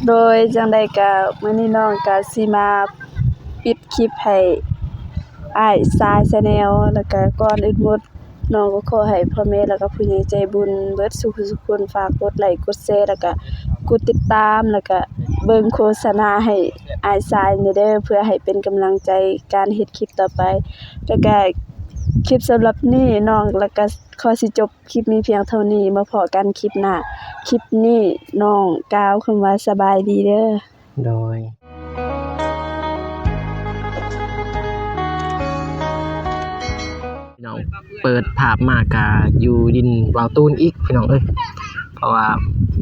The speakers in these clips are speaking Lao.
ໂດຍ ຈັ່ງໃດກະມື້ນີ້ນ້ອງກະຊິມາປິດຄລິບໃຫ້ອ້າຍຊາຍ Channel ແລ້ວກະກ່ອນອື່ນໝົດ ນ້ອງກໍຂໍໃຫ້ພໍ່ແມ່ ແລ້ວກະຜູ້ໃຫຍ່ໃຈບຸນເບິດສູ່ຜູ້ສູ່ຄົນ ຝາກກົດໄລກົດແຊ ແລ້ວກະກົດຕິດຕາມ ແລ້ວກະເບິ່ງໂຄສະນາໃຫ້ອ້າຍຊາຍແດ່ເດີ ເພື່ອໃຫ້ເປັນກຳລັງໃຈການເຮັດຄລິບຕໍ່ໄປ ແລ້ວກະຄລິບສຳລັບນີ້ນ້ອງ ແລ້ວກະຂໍຊິຈົບ ຄລິບມີພຽງເທົ່ານີ້ ມາພໍ້ກັນຄລິບໜ້າ. ຄລິບນີ້ນ້ອງກ່າວຄຳວ່າສະບາຍດີເດີ. ໂດຍ ພີ່ນ້ອງ ເປີດພາບມາກະຢູ່ດິນບ່າວຕູນອີກ ພີ່ນ້ອງເອີຍ. ເພາະວ່າ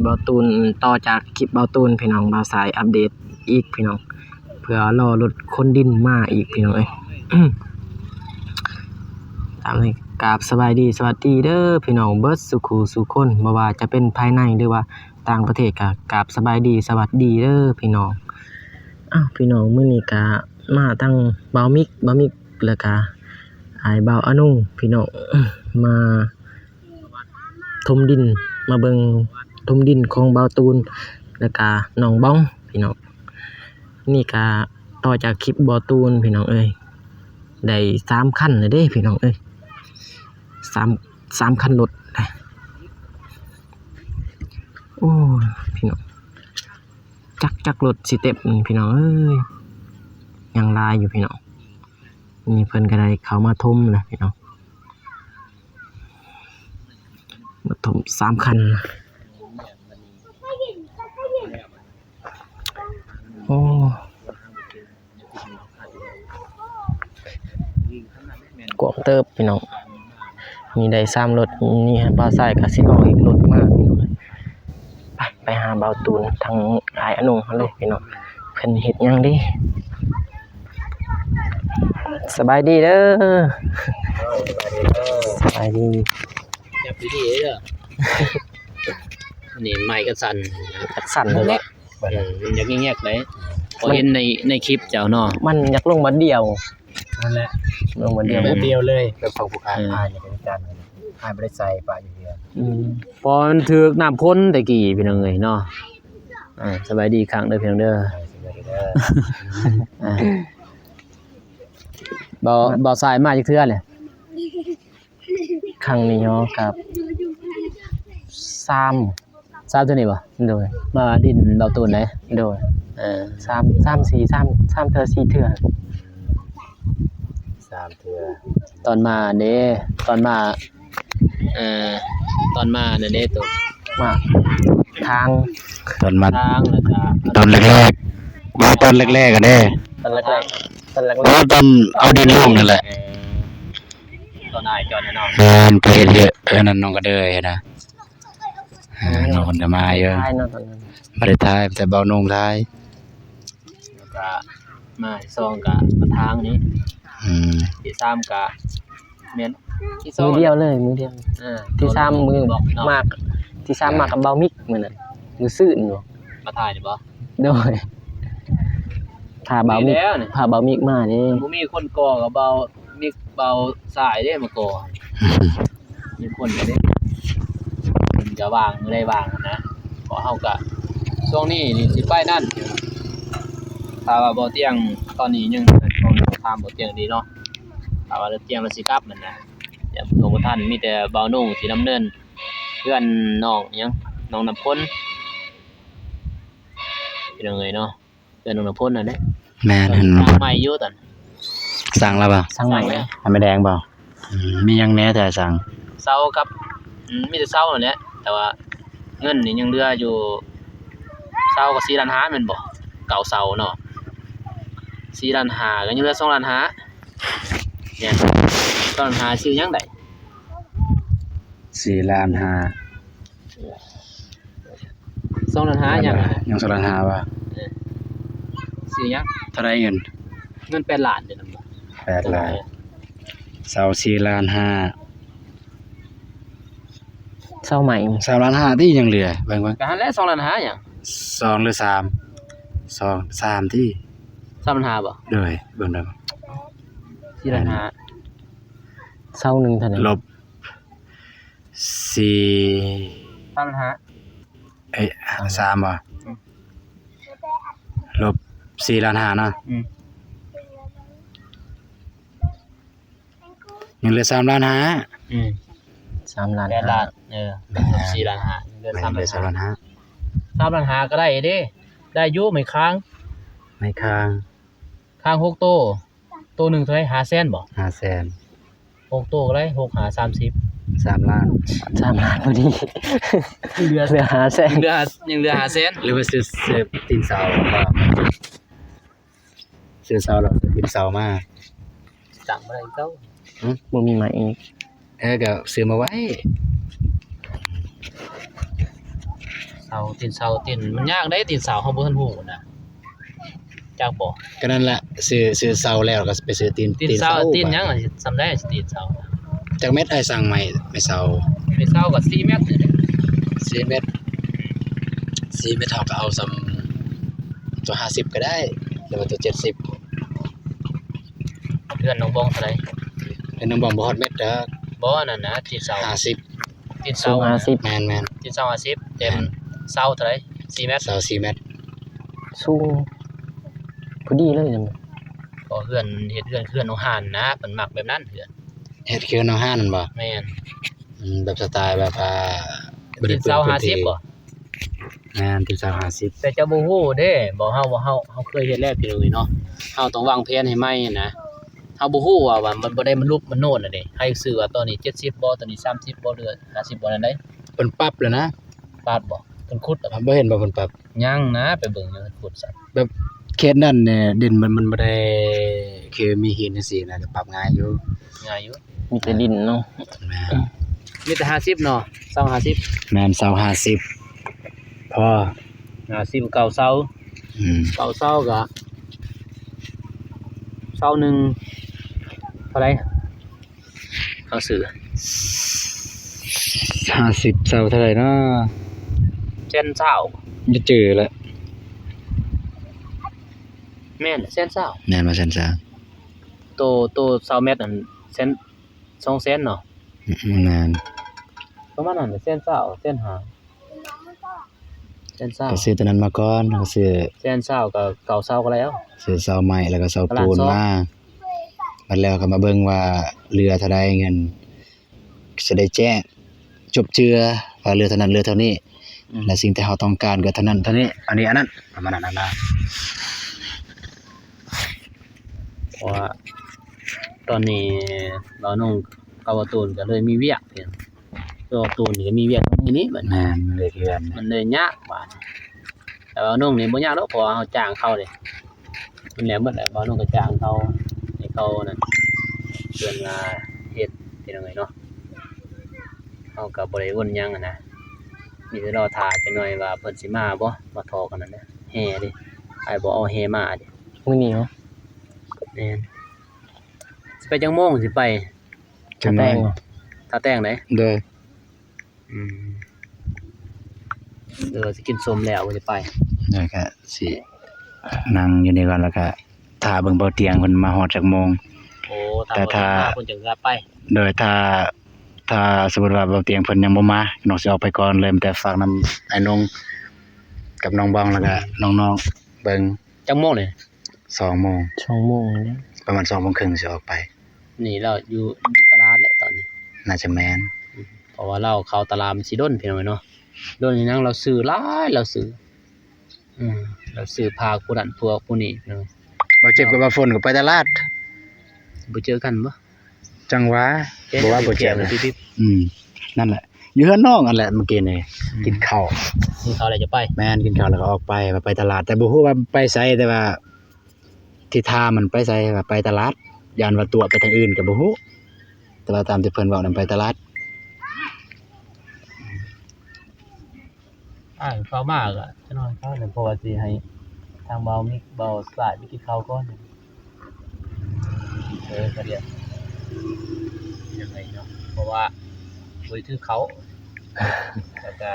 ບ່າວຕູນ ຕໍ່ຈາກຄລິບບ່າວຕູນ ພີ່ນ້ອງ ບ່າວສາຍອັບເດດອີກ ພີ່ນ້ອງ. ເພື່ອລໍລົດຂົນດິນມາອີກ ພີ່ນ້ອງເອີຍ. ຕາມນີ້ ກາບສະບາຍດີ ສະຫວັດດີເດີພີ່ນ້ອງເບິດສູ່ຄູ່ສູ່ຄົນ ບໍ່ວ່າຈະເປັນພາຍໃນ ຫຼືວ່າຕ່າງປະເທດ ກະກາບສະບາຍດີ ສະຫວັດດີເດີພີ່ນ້ອງ. ອ້າວ ພີ່ນ້ອງ ມື້ນີ້ກະມາທັງບ່າວມິກ ບ່າວມິກ ແລ້ວກະອ້າຍບ່າວອານຸງ ພີ່ນ້ອງ ມາ ຖົມດິນ ມາເບິ່ງຖົມດິນຂອງບ່າວຕູນ ແລ້ວກະນ້ອງບອງ ພີ່ນ້ອງ. ນີ້ກະຕໍ່ຈາກຄລິບບ່າວຕູນ ພີ່ນ້ອງເອີຍ ໄດ້ສາມຄັນແລ້ວເດ້ ພີ່ນ້ອງເອີຍ ສາມ ສາມຄັນລົດ. ໂອ້ຍ ພີ່ນ້ອງ ຈັກ ຈັກລົດຊິເຕັມ ພີ່ນ້ອງເອີຍ ຍັງຫຼາຍຢູ່ ພີ່ນ້ອງ. ນີ້ເພິ່ນກະໄດ້ເຂົ້າມາຖົມແລ້ວ ພີ່ນ້ອງ. ມາຖົມສາມຄັນ. ໂອ້ ກວ້າງເຕີບ ພີ່ນ້ອງ. ນີ້ໄດ້ສາມລົດ ນີ້ບ່າວຊາຍກະຊິລໍອີກລົດມາ ພີ່ນ້ອງ. ໄປ ໄປຫາບ່າວຕູນ ທາງອ້າຍອານຸງເຮົາເລີຍ ພີ່ນ້ອງ. ເພິ່ນເຮັດຫຍັງເດ? ສະບາຍດີເດີ. ໂດຍ ສະບາຍດີເດີ. ສະບາຍດີ. ຈັບດີໆເດີ. ອັນນີ້ໄມ້ກັດສັ່ນ ກັດສັ່ນເລີຍ. ເອີ ມັນຢາກແຍກໄດ໋ ເພາະເຫັນໃນ ໃນຄລິບເຈົ້າເນາະ ມັນຢາກລົງບາດດຽວນັ້ນແຫຼະ ລົງບາດດຽວ ບາດດຽວເລີຍ. ແບບຂອງຜູ້ຄ້າ ເອີ ອ້າຍນີ້ກໍມີການ ອ້າຍບໍ່ໄດ້ໃສ່ປະຢູ່ເຮືອນ. ອືມ ເພາະມັນຖືກນ້ຳຝົນແຕ່ກີ້ ພີ່ນ້ອງເອີຍເນາະ. ອ່າ ສະບາຍດີອີກຄັ້ງເດີພີ່ນ້ອງເດີ. ອ່າ ສະບາຍດີເດີ. ອ່າ ບໍ່ ບໍ່ສາຍມາຈັກເທື່ອແຫຼະ. ຄັ້ງນີ້ເນາະ ກັບສາມ ສາມເທື່ອນີ້ບໍ່? ໂດຍ ມາດິນເບົາຕູນເດ້. ໂດຍ ເອີ ສາມ ສາມ ສີ່ ສາມ ສາມເທື່ອ ສີ່ເທື່ອ ສາມເທື່ອ. ຕອນມາເດ້ ຕອນມາ ເອີ ຕອນມານັ້ນເດ້ ໂຕ ມາທາງ ຕອນມາທາງ ແລ້ວກະຕອນແລກໆ ວ່າຕອນແລກໆ ຫັ້ນເດ້ ຕອນແລກໆ ຕອນແລກໆ ເອີ ຕອນເອົາດິນລົງນັ້ນແຫຼະ. ເອີ ຕອນອ້າຍເຈົ້ານັ້ນເນາະ ແມ່ນ ໄປເຮັດເຮືອນ ເຮືອນນັ້ນນ້ອງກະເດີຍນະ. ເອີ ນ້ອງເພິ່ນກະມາຢູ່ ຖ່າຍເນາະ ຕອນນັ້ນ ບໍ່ໄດ້ຖ່າຍ ແຕ່ເບົາໜຸ່ງຖ່າຍ. ແລ້ວກະມາທີ່ສອງກະມາທາງນີ້ ອືມ ທີ່ສາມກະແມ່ນ ມື້ດຽວເລີຍ ມື້ດຽວ. ເອີ ທີ່ສາມມື້ມາ ທີ່ສາມມາກັບເບົາມິກມື້ນັ້ນ ມື້ຊືນຢູ່ ມາຖ່າຍນີ້ບໍ່? ໂດຍ ຖ້າເບົາມິກ ຖ້າເບົາມິກມາເດ້ ບໍ່ມີຄົນກໍ່ກັບເບົາມິກ ເບົາສາຍເດ້ມາກໍ່. ມີຄົນເດ້ ເພິ່ນກະວ່າງ ມື້ໃດວ່າງຫັ້ນນະ ເພາະເຮົາກະ ຊ່ວງນີ້ນີ້ຊິໄປນັ້ນ. ຖ້າວ່າບໍ່ຕຽງ ຕອນນີ້ຍັງ ຕ້ອງຖາມບໍ່ຕຽງດີເນາະ ຖ້າວ່າບໍ່ຕຽງລາວຊິກັບຫັ້ນນະ ຍັງບໍ່ທັນ. ມີແຕ່ເບົາໜຸ່ງຊິດຳເນີນເຮືອນນ້ອງຫຍັງ ນ້ອງນ້ຳຝົນ ພີ່ນ້ອງເອີຍເນາະ. ເຮືອນນ້ອງນ້ຳຝົນຫັ້ນເດ້ ແມ່ນ ເຮືອນ ສ້າງໃໝ່ຢູ່ຕອນ ສ້າງແລ້ວບໍ່? ສ້າງໃໝ່ ສ້າງແລ້ວ ໃຫ້ມາແດງບໍ່? ອືມ ມີຫຍັງແດ່ທີ່ສ້າງ? ເສົາກັບ ອືມ ມີແຕ່ເສົາຫັ້ນແຫຼະ ແຕ່ວ່າເງິນນີ້ຍັງເຫຼືອຢູ່ ເສົາກໍສີ່ລ້ານຫ້າແມ່ນບໍ່? ເກົ້າເສົາເນາະ ສີ່ລ້ານຫ້າ ກໍຍັງເຫຼືອສອງລ້ານຫ້າ. ແມ່ນ ສອງລ້ານຫ້າ ຊື້ຫຍັງໄດ້? ສີ່ລ້ານຫ້າ ສອງລ້ານຫ້າ ຍັງ ຍັງສອງລ້ານຫ້າວ່າ ເອີ ຊື້ຫຍັງ? ເທົ່າໃດເງິນ? ເງິນແປດລ້ານເດ້ ແປດລ້ານ ເສົາສີ່ລ້ານຫ້າ ເສົາໃໝ່ ສາມລ້ານຫ້າຕິ ຍັງເຫຼືອ ເບິ່ງ ເບິ່ງ ກະຫັ້ນແຫຼະ ສອງລ້ານຫ້າຫຍັງ? ສອງ ຫຼື ສາມ ສອງ ສາມຕິ ສາມລ້ານຫ້າບໍ່? ໂດຍ ເບິ່ງເດີ ສີ່ລ້ານຫ້າ ເສົາໜຶ່ງເທົ່າໃດ? ລົບ ສີ່ ສາມລ້ານຫ້າ ເອີຍ ສາມບໍ່? ອືມ ລົບສີ່ລ້ານຫ້າເນາະ. ອືມ ຍັງເຫຼືອສາມລ້ານຫ້າ. ອືມ ສາມລ້ານ ແປດລ້ານ ເອີ ແມ່ນ ສີ່ລ້ານຫ້າ ເຫຼືອສາມລ້ານຫ້າ ສາມລ້ານຫ້າກໍໄດ້ເດ້. ໄດ້ຢູ່ ໄມ້ຄາງ ໄມ້ຄາງ ຄາງຫົກໂຕ ໂຕໜຶ່ງເທົ່າໃດ? ຫ້າແສນບໍ່? ຫ້າແສນ. ຫົກໂຕກໍໄດ້ ຫົກຫ້າສາມສິບ ສາມລ້ານ ສາມລ້ານພໍດີ. ເຫຼືອ ເຫຼືອຫ້າແສນ ຍັງເຫຼືອ ຍັງເຫຼືອຫ້າແສນ ຫຼືວ່າຊື້ ຊື້ຕີນເສົາ ຊື້ເສົາແລ້ວຊື້ຕີນເສົາມາ ຕັ້ງບໍ່ໄດ້ເກົ່າ. ຫຶ? ບໍ່ມີໄມ້ອີກ. ເອີ ກໍຊື້ມາໄວ້. ເສົາ ຕີນເສົາ ຕີນ ມັນຍາກເດ້ ຕີນເສົາເຮົາບໍ່ທັນຮູ້ນະ ຈັກບໍ່? ກໍນັ້ນແຫຼະ ຊື້ ຊື້ເສົາແລ້ວກໍໄປຊື້ຕີນ ຕີນເສົາ ຕີນເສົາ ຕີນຫຍັງ ສ່ຳໃດ ຕີນເສົາ? ຈັກແມັດອ້າຍສັ່ງໄມ້ ໄມ້ເສົາ? ໄມ້ເສົາກໍສີ່ແມັດນີ້ແຫຼະ ສີ່ແມັດ ສີ່ແມັດ ເຮົາກໍເອົາສ່ຳຕົວຫ້າສິບກໍໄດ້ ຫຼືວ່າຕົວເຈັດສິບ. ເຮືອນນ້ອງບອງເທົ່າໃດ? ເຮືອນນ້ອງບອງບໍ່ຮອດແມັດດອກ. ບໍ່ ອັນນັ້ນນະ ຕີນເສົາ ຫ້າສິບ ຕີນເສົາ ສູງຫ້າສິບ. ແມ່ນໆ ຕີນເສົາຫ້າສິບ ແຕ່ ແມ່ນ ເສົາເທົ່າໃດ? ສີ່ແມັດ ເສົາສີ່ແມັດ ສູງພໍດີເລີຍ. ກໍເຮືອນ ເຮັດເຮືອນ ເຮືອນໂຮງຮານນະ ເພິ່ນມັກແບບນັ້ນ ເຮືອນ ເຮັດຄືໂຮງຮານນັ້ນບໍ່? ແມ່ນ. ອືມ ແບບສະໄຕແບບວ່າບໍ່ໄດ້ ຕີນເສົາຫ້າສິບບໍ່? ແມ່ນ ຕີນເສົາຫ້າສິບ. ແຕ່ເຈົ້າບໍ່ຮູ້ເດ້ ບໍ່ ເຮົາ ເຮົາ ເຮົາເຄີຍເຮັດແລ້ວ ພີ່ນ້ອງເອີຍເນາະ. ເຮົາຕ້ອງວາງແຜນໃຫ້ໃໝ່ຫັ້ນນະ ເຮົາບໍ່ຮູ້ວ່າ ວ່າມັນບໍ່ໄດ້ ມັນຫຼຸບມັນໂນ່ນນະເດ້. ໃຫ້ຊື່ວ່າຕອນນີ້ເຈັດສິບບໍ່ ຕອນນີ້ສາມສິບບໍ່ ຫຼືຫ້າສິບບໍ່ ນັ້ນໃດ. ເພິ່ນປັບແລ້ວນະ. ປັບບໍ່? ເພິ່ນຂຸດແລ້ວບໍ່? ບໍ່ເຫັນບໍ່ເພິ່ນປັບ? ຍັງນະ ໄປເບິ່ງຢູ່ເພິ່ນຂຸດຊັ້ນ. ແບບເຂດນັ້ນນີ້ ດິນມັນ ມັນບໍ່ໄດ້ຄືມີຫີນຈັ່ງຊີ້ນະ ກໍປັບງ່າຍຢູ່. ງ່າຍຢູ່ ມີແຕ່ດິນເນາະ. ແມ່ນ ມີແຕ່ຫ້າສິບເນາະ ເສົາຫ້າສິບ. ແມ່ນ ເສົາຫ້າສິບ ພໍ ຫ້າສິບ ເກົ້າເສົາ. ອືມ ເກົ້າເສົາກໍ ເສົາໜຶ່ງເທົ່າໃດ? ເຮົາຊື້ ຫ້າສິບ ເສົາເທົ່າໃດເນາະ? ແສນຊາວ ບໍ່ຈື່ລະ. ແມ່ນແສນຊາວ. ແມ່ນວ່າແສນຊາວ ໂຕ ໂຕຊາວແມັດນັ້ນ ແສນ ສອງແສນເນາະ. ແມ່ນ ປະມານນັ້ນແຫຼະ ແສນຊາວ ແສນຫ້າ ແສນຊາວ. ກໍຊື້ຕົວນັ້ນມາກ່ອນ ກໍຊື້ ແສນຊາວ ກໍເກົ້າເສົາກໍແລ້ວ. ຊື້ເສົາໄມ້ ແລ້ວກໍເສົາປູນມາ ບັດແລ້ວກໍມາເບິ່ງວ່າເຫຼືອເທົ່າໃດເງິນ ຊິໄດ້ແຈ້ງຈົບເຈືອວ່າເຫຼືອເທົ່ານັ້ນເຫຼືອເທົ່ານີ້. ອືມ ແລະສິ່ງທີ່ເຮົາຕ້ອງການກໍເທົ່ານັ້ນເທົ່ານີ້ ອັນນີ້ອັນນັ້ນ ປະມານນັ້ນນະ. ເພາະວ່າຕອນນີ້ບ່າວນົງກັບບ່າວຕູນກໍເລີຍມີວຽກ ບ່າວຕູນນີ້ກໍມີວຽກນີ້ນີ້ບັດນີ້. ແມ່ນ ວຽກເຮືອນ ມັນເລີຍຍາກບາດນີ້. ແຕ່ວ່ານ້ອງນີ້ບໍ່ຍາກດອກ ເພາະວ່າເຮົາຈ້າງເຂົາເດ້ ມັນແລ້ວໝົດແຫຼະ. ບ່າວນ້ອງກໍຈ້າງເຂົາ ໃຫ້ເຂົານັ້ນ ເພິ່ນວ່າເຮັດ ພີ່ນ້ອງເອີຍເນາະ. ເຮົາກໍບໍ່ໄດ້ວົນຫຍັງຫັ້ນນະ ມີແຕ່ລໍຖ້າຈັກໜ່ອຍວ່າເພິ່ນຊິມາບໍ່ ມາຖອກອັນນັ້ນນະ ແຮ່ເດ້. ອ້າຍບໍ່ເອົາແຮ່ມາເດ້ ມື້ນີ້ເນາະ. ແມ່ນ. ຊິໄປຈັກໂມງ? ຊິໄປ ຖ້າແຕ່ງ ຖ້າແຕ່ງເດ້. ໂດຍ. ອືມ ເອີ ຊິກິນສົ້ມແລ້ວ ຊິໄປ ແລ້ວກະຊິນັ່ງຢູ່ນີ້ກ່ອນ ແລ້ວກະຖ້າເບິ່ງເບົາຕຽງເພິ່ນມາຮອດຈັກໂມງ. ໂອ້ ຖ້າ ແຕ່ຖ້າ ເພິ່ນມາ ເພິ່ນຈຶ່ງໄດ້ໄປ. ໂດຍ ຖ້າ ຖ້າສົມມຸດວ່າເບົາຕຽງເພິ່ນຍັງບໍ່ມາ ນ້ອງຊິອອກໄປກ່ອນເລີຍ. ມີແຕ່ຝາກນຳອ້າຍນົງກັບນ້ອງບອງ ແລ້ວກະນ້ອງໆເບິ່ງ. ຈັກໂມງນີ້? ສອງໂມງ. ສອງໂມງ ປະມານສອງໂມງເຄິ່ງຊິອອກໄປ. ນີ້ລາວຢູ່ ຢູ່ຕະຫຼາດແຫຼະຕອນນີ້ ໜ້າຈະແມ່ນ. ເພາະວ່າລາວເຂົ້າຕະຫຼາດມັນຊິດົນ ພີ່ນ້ອງເອີຍເນາະ. ດົນອີຫຍັງ ລາວຊື້ຫຼາຍ ລາວຊື້ ອືມ ລາວຊື້ພາຜູ້ນັ້ນພວກຜູ້ນີ້ ພີ່ນ້ອງ. ບ່າວເຈັບກັບບ່າວຝົນກໍໄປຕະຫຼາດ ບໍ່ເຈີກັນບໍ່? ຈັ່ງຫວະ ບໍ່ວ່າບໍ່ເຈີກັນ. ອືມ ນັ້ນແຫຼະ ຢູ່ເຮືອນນ້ອງຫັ້ນແຫຼະ ມື້ກີ້ນີ້. ອືມ ກິນເຂົ້າ ກິນເຂົ້າແລ້ວຈະໄປ. ແມ່ນ ກິນເຂົ້າແລ້ວກໍອອກໄປ ວ່າໄປຕະຫຼາດ ແຕ່ບໍ່ຮູ້ວ່າໄປໃສ ແຕ່ວ່າ ທີ່ທ່າມັນໄປໃສ ວ່າໄປຕະຫຼາດ ຢ້ານວ່າຕົວະໄປທາງອື່ນກໍບໍ່ຮູ້ ແຕ່ວ່າຕາມທີ່ເພິ່ນເວົ້ານຳ ໄປຕະຫຼາດ. ອ້າຍເຂົ້າມາກໍຈະນອນເຂົາ ເພາະວ່າຊິໃຫ້ທາງບ່າວມິກ ບ່າວສາຍໄປກິນເຂົ້າກ່ອນ. ເອີ ກໍດຽວ ຍັງໄງເນາະ ເພາະວ່າບໍ່ໄດ້ຖືເຂົ້າ ແລ້ວກໍ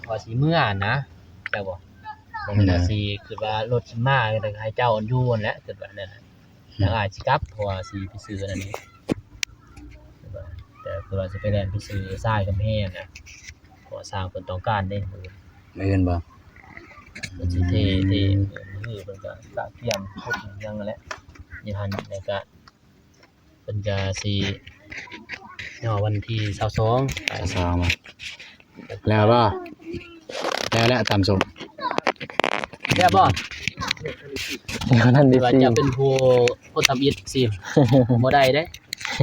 ວ່າຊິເມືອນະ ແມ່ນບໍ່? ບໍ່ແມ່ນວ່າຊິຄິດວ່າລົດຊິມາ ແລ້ວໃຫ້ເຈົ້າຢູ່ຫັ້ນແຫຼະ ຄິດວ່ານັ້ນນະ. ແລ້ວອ້າຍຊິກັບ ເພາະວ່າຊິໄປຊື້ອັນນັ້ນນີ້ ແຕ່ຄືວ່າຊິໄປແລ່ນໄປຊື້ຊາຍກຳແພງນະ ເພາະວ່າຊ່າງເພິ່ນຕ້ອງການເດ້. ມື້ອື່ນບໍ່? ເພິ່ນຊິເທ ເທ ມື້ອື່ນເພິ່ນກ ກະກຽມຂຸດຫຍັງຫັ້ນແຫຼະ ຢູ່ຫັ້ນ ແລ້ວກະເພິ່ນກະຊິລໍວັນທີຊາວສອງ ຊາວສອງ ແລ້ວບໍ່? ແລ້ວ ແລ້ວຕຳສົ້ມ ແລ້ວບໍ່? ຍັງບໍ່ທັນໄດ້ຊີມ ວ່າຈະເປັນຜູ້ຄົນທຳອິດຊີມ ບໍ່ໄດ້ເດ້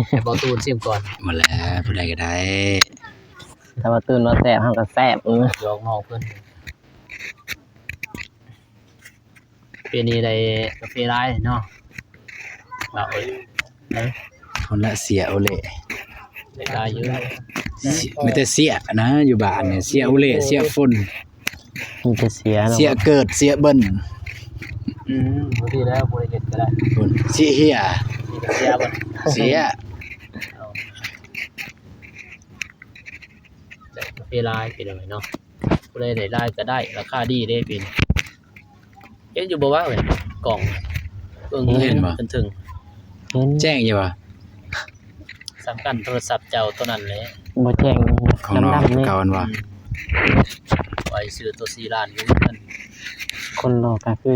ໃຫ້ບ່າວຕູນຊີມກ່ອນ ບໍ່ແລ້ວ ຜູ້ໃດກໍໄດ້ ຖ້າບ່າວຕູນວ່າແຊບ ເຮົາກໍແຊບ ອື ຢອກນ້ອງເພິ່ນ. ປີນີ້ໄດ້ກາເຟຫຼາຍເນາະ ວ່າເອີຍ ຄົນລະເຊຍໂອເລ ໄດ້ຫຼາຍຢູ່ ມີແຕ່ເຊຍນະ ຢູ່ບ້ານນີ້ ເຊຍໂອເລ ເຊຍຝົນ ມີແຕ່ເຊຍເນາະ ເຊຍເກີດ ເຊຍເບິ່ນ ອືມ ບໍ່ດີແລ້ວ ບໍ່ໄດ້ເຮັດກໍໄດ້ ເຊຍເຮຍ ເຊຍເບິດ ເຊຍ ໄດ້ກາເຟຫຼາຍ ເປັນຫຍັງເນາະ ຜູ້ໃດໄດ້ຫຼາຍກໍໄດ້ ລາຄາດີເດ້ປີນີ້ ເຫັນຢູ່ບໍ່ວ່າເວີ້ຍ ກ້ອງ ເບິ່ງ ເຫັນບໍ່? ເຫັນເທິງ ເຫັນ ແຈ້ງຢູ່ບໍ່? ສຳຄັນໂທລະສັບເຈົ້າໂຕນັ້ນແຫຼະ ບໍ່ແຈ້ງ ຂອງນ້ອງ ດຳໆ ຄືເກົ່າຫັ້ນວ່າ ອືມ ໄວ້ຊື້ໂຕສີ່ລ້ານຢູ່ເງິນ ຄົນຫຼໍ່ກະຄື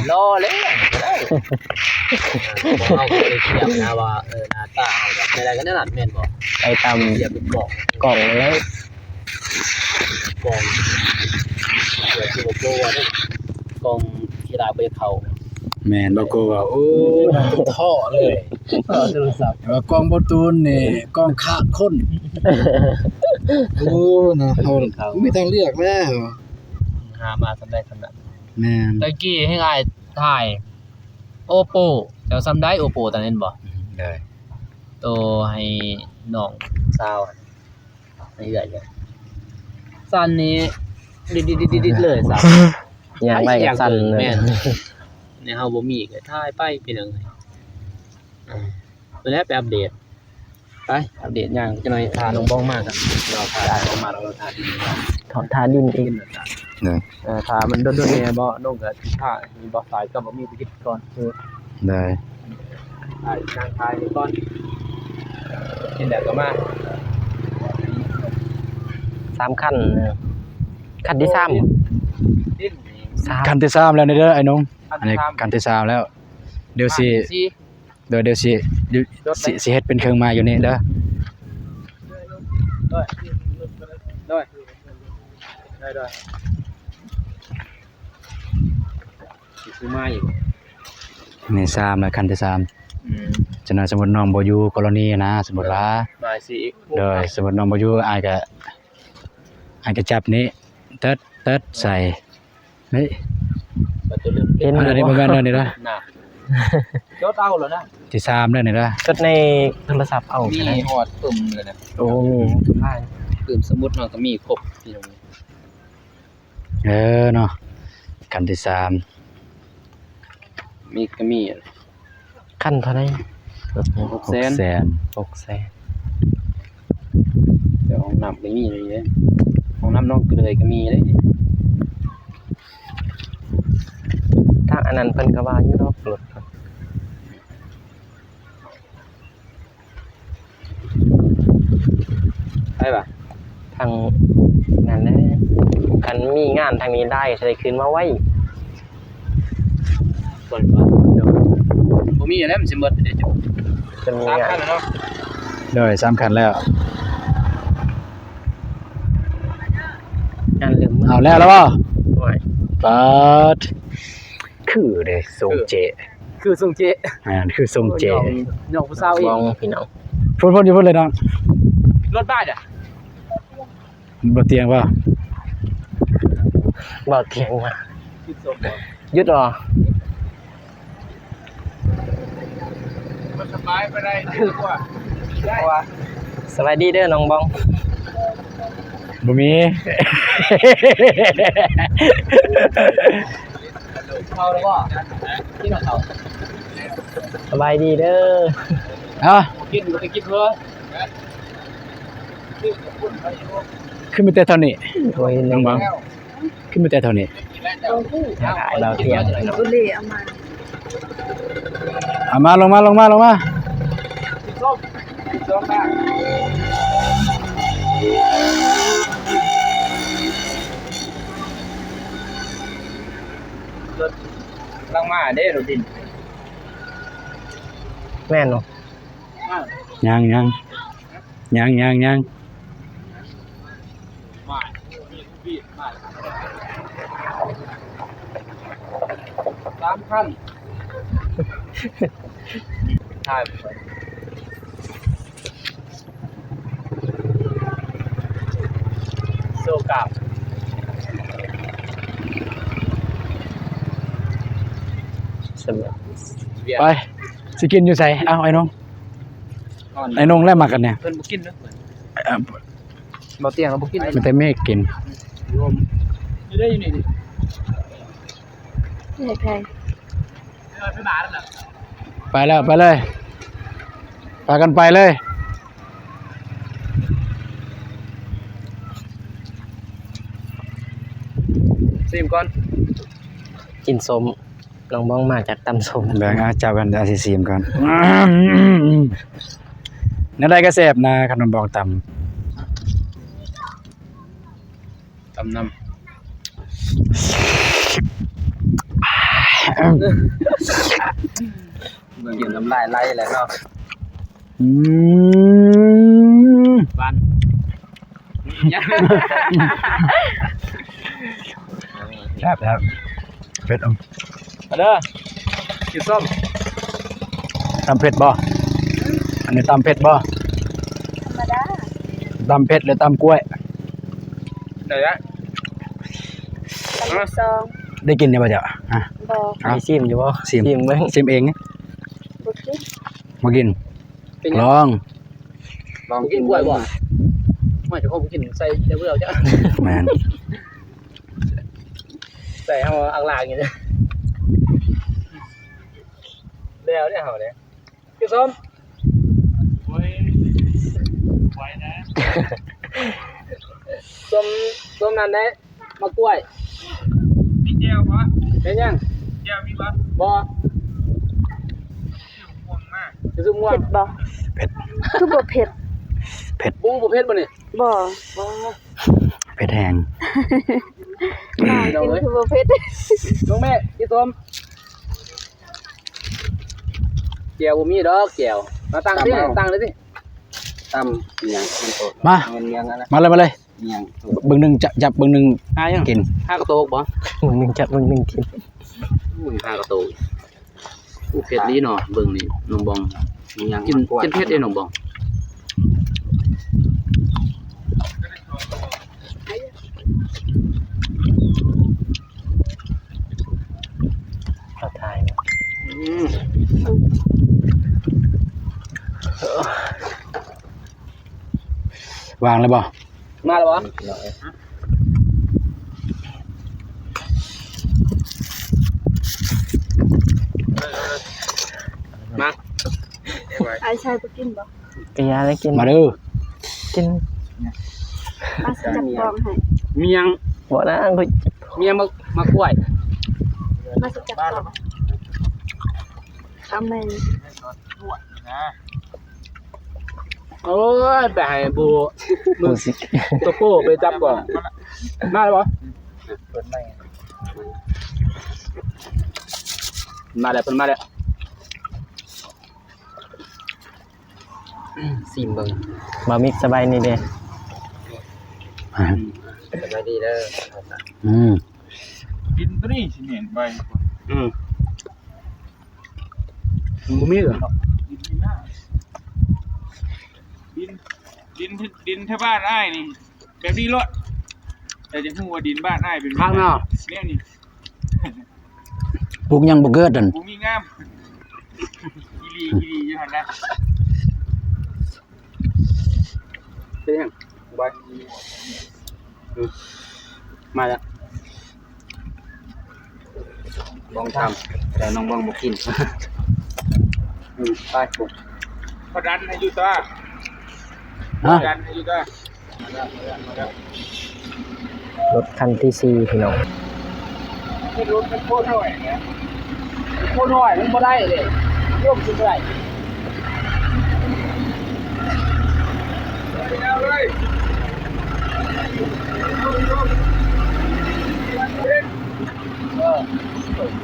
ຫຼໍ່ແລ້ວ ເຮົາກໍບໍ່ໄດ້ທຽບນະວ່າ ເອີ ໜ້າຕາເຮົາແບບໃດກໍແນວນັ້ນແມ່ນບໍ່? ໄປຕາມ ທຽບເປັນກ້ອງ ກ້ອງເລີຍ ກ້ອງ ເພື່ອຊິບໍ່ກົວເດ້ ກ້ອງທີ່ລາວບໍ່ຢາກເຂົ້າ ແມ່ນ ບໍ່ກົວ ໂອ້ ເທາະເລີຍ ເທາະໂທລະສັບ ວ່າກ້ອງບໍ່ຕູນນີ້ ກ້ອງຂາດຄົນ ໂອ້ ນະ ເຮົາ ເຂົາ ມີທາງເລືອກແລ້ວ ຫາມາສ່ຳໃດສ່ຳນັ້ນ ແມ່ນ ແຕ່ກີ້ແຮ່ງອ້າຍຖ່າຍ ໂອໂປ ເຈົ້າສ່ຳໃດ ໂອໂປ ຕອນນັ້ນເຫັນບໍ່? ໂດຍ ໂຕໃຫ້ນ້ອງສາວ ໃຫ້ເອື້ອຍ ສັ່ນນີ້ ດິດໆໆໆເລີຍ ສັ່ນ ຍ່າງໄປກໍສັ່ນເລີຍ ແມ່ນ ໃນເຮົາບໍ່ມີກໍຖ່າຍໄປ ພີ່ນ້ອງເອີຍ ເອີ ໄປແລ້ວ ໄປອັບເດດ ໄປ ອັບເດດຍ່າງຈັກໜ້ອຍ ຖ້ານ້ອງບອງມາກັນ ລໍຖ້ານ້ອງບອງມາ ລໍຖ້າດິນ ຖ້າດິນອີກ ເອີ ຖ້າມັນດົນໆແດ່ບໍ່ ນ້ອງກໍຖ້າມີບໍ່ສາຍກໍບໍ່ມີ ໄປກິນກ່ອນ ເອີ ໄດ້ ຖ່າຍ ນັ່ງຖ່າຍນີ້ກ່ອນ ກິນແລ້ວກໍມາ ສາມຄັນ ເອີ ຄັນທີສາມ ສາມ ຄັນທີສາມແລ້ວນີ້ເດີ ໄອ້ໜຸ່ມ ຄັນທີສາມ ອັນນີ້ຄັນທີສາມແລ້ວ ດຽວຊິ ໂດຍ ດຽວຊິ ຊິ ຊິເຮັດເປັນເຄື່ອງໝາຍຢູ່ນີ້ເດີ ໂດຍ ໂດຍ ໂດຍ ຊິຊື້ມາອີກ ນີ້ສາມແລ້ວ ຄັນທີສາມ ອືມ ຈັກໜ່ອຍສົມມຸດນ້ອງບໍ່ຢູ່ກໍລະນີນະ ສົມມຸດວ່າ ມາຊິອີກ ໂດຍ ສົມມຸດນ້ອງບໍ່ຢູ່ ອ້າຍກະ ອ້າຍກະຈັບນີ້ ເຕີດ ເຕີດໃສ່ ນີ້ ເຫັນ ອັນນີ້ບໍ່ແມ່ນເດີນີ້ນະ ນະ ຈົດເອົາແລ້ວນະ ທີສາມເດີນີ້ນະ ຈົດໃນໂທລະສັບເອົາ ມີຮອດປຶ້ມເລີຍນະ ໂອ້ ປຶ້ມ ສະມຸດເຮົາກໍມີຄົບ ພີ່ນ້ອງ ເອີເນາະ ຄັນທີສາມ ມີກໍມີ ຄັນເທົ່າໃດ? ຫົກແສນ ຫົກແສນ ຫົກແສນ ແຕ່ຫ້ອງນ້ຳກໍມີເດ້ ຫ້ອງນ້ຳໜອງເກີຍກໍມີເດ້ ທາງອັນນັ້ນເພິ່ນກໍວ່າຢູ່ດອກ ລົດ ໄປບາດ ທາງນັ້ນແຫຼະ ຄັນມີງານທາງນີ້ຫຼາຍ ຊິໄດ້ຂຶ້ນມາໄວ ເພິ່ນວ່າ ໂດຍ ບໍ່ມີແລ້ວ ມັນຊິໝົດເດ້ ເພິ່ນມີງານ ສາມຄັນແລ້ວເນາະ ໂດຍ ສາມຄັນແລ້ວ ງານເລີ່ມ ເອົາແລ້ວ ແລ້ວບໍ່? ໂອ້ຍ ປາດ ຄືເດ້ ຊົງເຈ ຄືຊົງເຈ ແມ່ນ ຄືຊົງເຈ ໂອ້ຍ ຍອມ ຍອມຜູ້ສາວອີກ ພີ່ນ້ອງ ພຸ້ນໆ ຢູ່ພຸ້ນເລີຍເນາະ ລົດບ້ານ ບໍ່ຕຽງບໍ່? ບໍ່ຕຽງວ່າ ຢຸດບໍ່? ສະບາຍດີເດີນ້ອງບອງ ບໍ່ມີ ເຂົ້າແລ້ວບໍ່? ກິນເຂົ້າ ສະບາຍດີເດີ ຮະ? ກິນ ກິນເດີ ຄືມີແຕ່ເທົ່ານີ້ ໂອ້ຍ ນ້ອງບອງ ຄືມີແຕ່ເທົ່ານີ້ ອາຍລາວຕຽງ ບຸເລເອົາມາ ເອົາມາ ລົງມາ ລົງມາ ລົງມາ ສອງບາດ. ກຳລັງມາເດ້ ລົດດິນ ແມ່ນບໍ່? ຍັງ ຍັງ ຍັງ ຍັງ ຍັງ. ສາມພັນ ຖ່າຍໄປ ໂຊກາບ ໄປ ຊິກິນຢູ່ໃສ? ເອົາ ໄອ້ໜົງ ໄອ້ໜົງແຫຼະມັກອັນນີ້ ເພິ່ນບໍ່ກິນເດີ ເອີ ບໍ່ຕຽງ ບໍ່ກິນ ມີແຕ່ເມກກິນ ຢູ່ໄດ້ຢູ່ນີ້ ໄປແລ້ວ ໄປເລີຍ ພາກັນໄປເລີຍ ຊີມກ່ອນ ກິນສົ້ມ ນ້ອງບອງມາຈາກຕຳສົ້ມ ເບິ່ງ ເອົາ ຈັບກັນ ເອົາ ຊິຊີມກ່ອນ ແນວໃດກໍແຊບນະ ຄັນນ້ອງບອງຕຳ ຕຳນຳ ເບິ່ງ ນ້ຳລາຍໄຫຼແລ້ວເນາະ ອືມ ຫວານ ແຊບ ແຊບ ເຜັດ ມາເດີ ກິນສົ້ມ ຕຳເຜັດບໍ່? ອັນນີ້ຕຳເຜັດບໍ່? ທຳມະດາ ຕຳເຜັດ ຫຼື ຕຳກ້ວຍ? ໄດ້ລະ ຕຳບັກຊອງ ໄດ້ກິນຢູ່ບໍ່ເຈົ້າ? ຮະ ບໍ່ ເອົາ ຊິຊີມຢູ່ບໍ່? ຊີມ ຊີມເບິ່ງ ຊີມເອງ ບໍ່ກິນ ບໍ່ກິນ ເປັນຫຍັງ? ລອງ ລອງກິນກ້ວຍບໍ່? ບໍ່ ເຈົ້າຂອງບໍ່ກິນ ໃສ່ແຕ່ເບື່ອເຈົ້າ ແມ່ນ ໃສ່ເຮົາອັກລາກຢູ່ເດ້ ແລ້ວເດ້ເຮົາເດ້ ກິນສົ້ມ ໂອ້ຍ ໄວນະ ສົ້ມ ສົ້ມນັ້ນເດ້ ໝາກກ້ວຍ ມີແຈ່ວບໍ່? ເປັນຫຍັງ? ແຈ່ວມີບໍ່? ບໍ່ ຊື້ໝ່ວງມາ ໄປຊື້ໝ່ວງ ເຜັດບໍ່? ເຜັດ ຄືບໍ່ເຜັດ? ເຜັດ ບໍ່ ບໍ່ເຜັດບໍ່ນີ້? ບໍ່ ບໍ່ ເຜັດແຮງ ກິນຄືບໍ່ເຜັດ ນ້ອງແມ່ ກິນສົ້ມ ແຈ່ວບໍ່ມີດອກແຈ່ວ ມາຕັ້ງຕິ ຕັ້ງເລີຍຕິ ຕຳຫຍັງ ມັນໂຕ ມາ ເງິນຫຍັງຫັ້ນນະ ມາເລີຍ ມາເລີຍ ຫຍັງໂຕ ເບິ່ງໜຶ່ງຈັບ ເບິ່ງໜຶ່ງກິນ ຫາກະໂຕກບໍ່? ເບິ່ງໜຶ່ງຈັບ ເບິ່ງໜຶ່ງກິນ ໂອ້ຍ ຫາກະໂຕກ ໂອ້ ເຜັດອີ່ຫຼີເນາະ ເບິ່ງນີ້ ນ້ອງບອງ ຫຍັງ ກິນ ກິນເຜັດເດ້ນ້ອງບອງ. ເອົາຖ່າຍ ອືມ ວາງແລ້ວບໍ່? ມາແລ້ວບໍ່? ມາ ອ້າຍຊາຍບໍ່ກິນບໍ່? ກະຢ່າໄດ້ກິນ ມາເດີ ກິນ ມາຊິຈັບກອງໃຫ້ ມີຫຍັງ ບໍ່ນະ ມີຫຍັງ ໝາກ ໝາກກ້ວຍ ມາຊິຈັບກອງ ເອົາແມ່ ໂອ້ຍ ໄປໃຫ້ບູ ມື ໂຕໂປ້ໄປຈັບກອງ ມາແລ້ວບໍ່? ມາແລ້ວ ເພິ່ນມາແລ້ວ. ຊີມເບິ່ງ ບ່າວມິກ ສະບາຍດີເດ້ ສະບາຍດີເດີ ອືມ ດິນໂຕນີ້ຊິແມ່ນໃບ ອືມ ມັນບໍ່ມີເລີຍ ດິນນີ້ນະ ດິນ ດິນ ດິນແຖວບ້ານອ້າຍນີ້ ແບບນີ້ໂລດ ແຕ່ຈະຮູ້ວ່າດິນບ້ານອ້າຍເປັນ ຄັກເນາະ ແນວນີ້ ປູກຫຍັງບໍ່ເກີດນັ້ນ ບໍ່ມີງາມ ອີ່ຫຼີ ອີ່ຫຼີຢູ່ຫັ້ນນະ ເປັນຫຍັງ ບອຍ ອືມ ມາແລ້ວ ບອງຕຳ ແຕ່ນ້ອງບອງບໍ່ກິນ ອືມ ໄປ ເຂົາດັນໃຫ້ຢູ່ຕົວະ ຮະ ດັນໃຫ້ຢູ່ຕົວະ. ລົດຄັນທີສີ່ ພີ່ນ້ອງ ເປັນລົດແມັກໂຄນ້ອຍນະ ແມັກໂຄນ້ອຍມັນບໍ່ໄດ້ເດ້ ຍົກຂຶ້ນບໍ່ໄດ້ ເອົາເລີຍ ເອີ.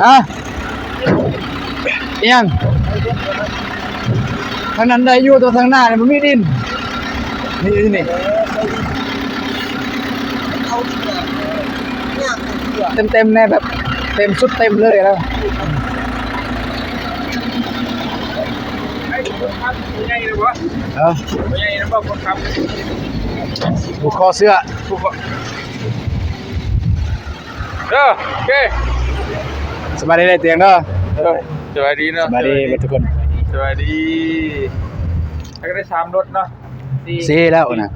ຮະ ອີ່ຫຍັງ? ທາງນັ້ນໄດ້ຢູ່ ແຕ່ທາງໜ້ານີ້ບໍ່ມີດິນ. ນີ້ ນີ້ ນີ້ ເຕັມໆ ແນ່ ແບບເຕັມ ຊຸດເຕັມເລີຍນະ. ເອີ ຜູ້ຂໍເສື້ອ ຜູ້ຂໍ ເດີ ໂອເຄ ສະບາຍດີເດີຕຽງເດີ. ເອີ ສະບາຍດີເນາະ ສະບາຍດີເບິດທຸກຄົນ ສະບາຍດີ. ແລ້ວກໍໄດ້ສາມລົດເນາະ ສີ່ ສີ່ແລ້ວນະ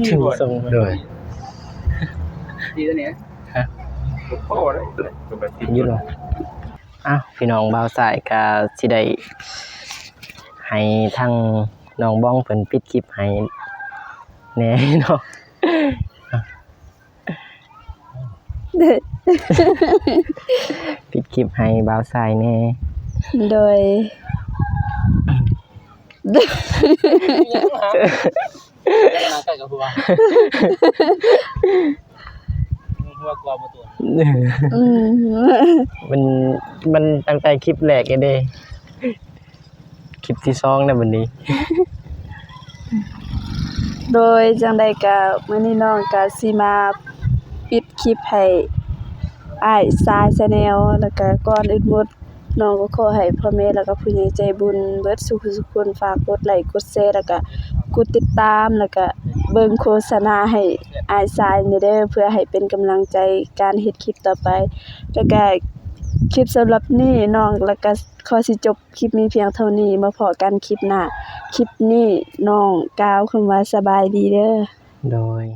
ສີ່ບໍ່ ໂດຍ ສີ່ຕົວນີ້ ຮະ ບໍ່ພໍເດ້ ຢູ່ເນາະ. ອ້າວ ພີ່ນ້ອງ ບ່າວຊາຍກໍຊິໄດ້ໃຫ້ທາງນ້ອງບອງເພິ່ນປິດຄລິບໃຫ້ແດ່ເນາະ. ປິດຄລິບໃຫ້ບ່າວຊາຍແດ່. ໂດຍ ໃກ້ກັບຫົວ ຫົວກວ່າບໍ່ຕົວ. ອືມ ມັນ ມັນຕັ້ງແຕ່ຄລິບແລກເລີຍເດ້. ຄລິບທີສອງແລ້ວບັດນີ້. ໂດຍ ຈັ່ງໃດກະມື້ນີ້ນ້ອງກະຊິມາປິດຄລິບໃຫ້ອ້າຍຊາຍແຊນແນວ ແລ້ວກະກ່ອນອື່ນໝົດ ນ້ອງກໍຂໍໃຫ້ພໍ່ແມ່ ແລ້ວກະຜູ້ໃຫຍ່ໃຈບຸນເບິດສູ່ຜູ້ສູ່ຄົນ ຝາກກົດໄລກົດແຊ ແລ້ວກະກົດຕິດຕາມ ແລ້ວກະເບິ່ງໂຄສະນາໃຫ້ອ້າຍຊາຍແດ່ເດີ ເພື່ອໃຫ້ເປັນກຳລັງໃຈການເຮັດຄລິບຕໍ່ໄປ. ແລ້ວກະຄລິບສຳລັບນີ້ ນ້ອງ ແລ້ວກະຂໍຊິຈົບ ຄລິບມີພຽງເທົ່ານີ້ ມາພໍ້ກັນຄລິບໜ້າ. ຄລິບນີ້ນ້ອງກ່າວຄຳວ່າສະບາຍດີເດີ. ໂດຍ.